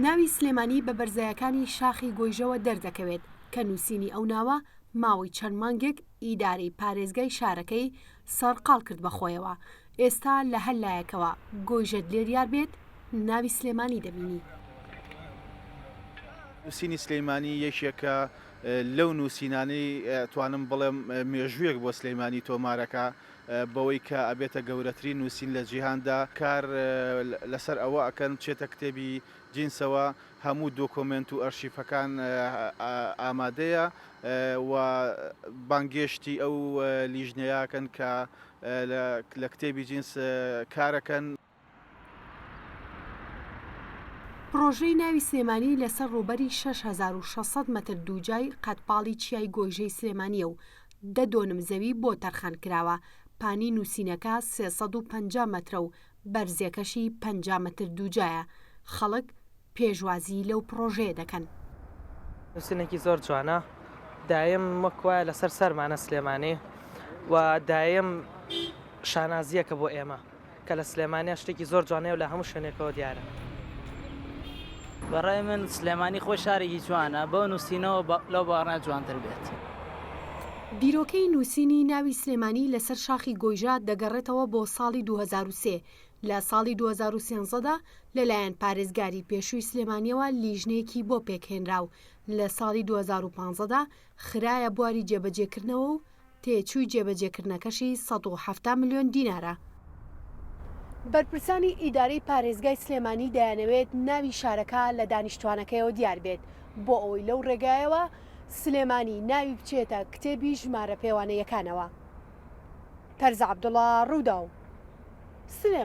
ناوی سلێمانی بە بەرزایەکانی شاخی گۆیژەوە دەردەکەوێت، کە نووسینی ئەو ناوە ماوەی چەند مانگێک ئیدارەی پارێزگای شارەکەی سەرقاڵ کرد بە خۆیەوە، ئێستا لە هەر لایەکەوە گۆیژەت لێ دیار بێت ناوی سلێمانی دەبینی. نووسینی سلێمانی یەکێکە لەو نووسینانەی توانم بڵێم مێژوویەک بۆ سلێمانی تۆمارەکا بەوەی کە ئەبێتە گەورەترین نووسین لە جیهاندا کار لەسەر ئەوە ئەکەن بچێتە کتێبی جینسەوە هەموو دۆکۆمێنت و ئەرشیفەکان ئامادەیە و بانگێشتی ئەو لیژنەیەکەن کە لە کتێبی جینس کارەکەن. پڕۆژەی ناوی سلێمانی لەسەر ڕووبەری 6600 مەتر دووجای قەدپاڵی چیای گۆیژەی سلێمانییە و دە دۆنم زەوی بۆ تەرخان کراوە، پانی نووسینەکە 350 مەترە و بەرزیەکەشی 50 مەتر دووجایە، خەڵک پێشوازی لەو پڕۆژەیە دەکەن. نووسینێکی زۆر جوانە دایم وەک وایە لەسەر سەرمانە سلێمانی و دایم شانازییەکە بۆ ئێمە. کە لە سلێمانیا شتێکی زۆر جوانەیە و لە هەموو شوێنێکەوە دیارە. بە ڕای من سلێمانی خۆی شارێکی جوانە، بەو نووسینەوە لەو باوەڕە جوانتر بێت. بیرۆکەی نووسینی ناوی سلێمانی لەسەر شاخی گۆیژە دەگەڕێتەوە بۆ ساڵی 2003، لە ساڵی 2013 دا لەلایەن پارێزگاری پێشووی سلێمانییەوە لیژنەیەکی بۆ پێکهێنرا و لە ساڵی 2015 دا خرایە بواری جێبەجێکردنەوە و تێچووی جێبەجێکردنەکەشی 170 ملیۆن دینارە. بەرپرسانی ئیدارەی پارێزگای سلێمانی دەیانەوێت ناوی شارەکە لە دانیشتوانەکەیەوە دیار بێت، بۆ ئەوەی لەو ڕێگایەوە سلێمانی ناوی بچێتە کتێبی ژمارە پێوانەییەکانەوە. تەرزە عەبدوڵا، رووداو، سلێمانی.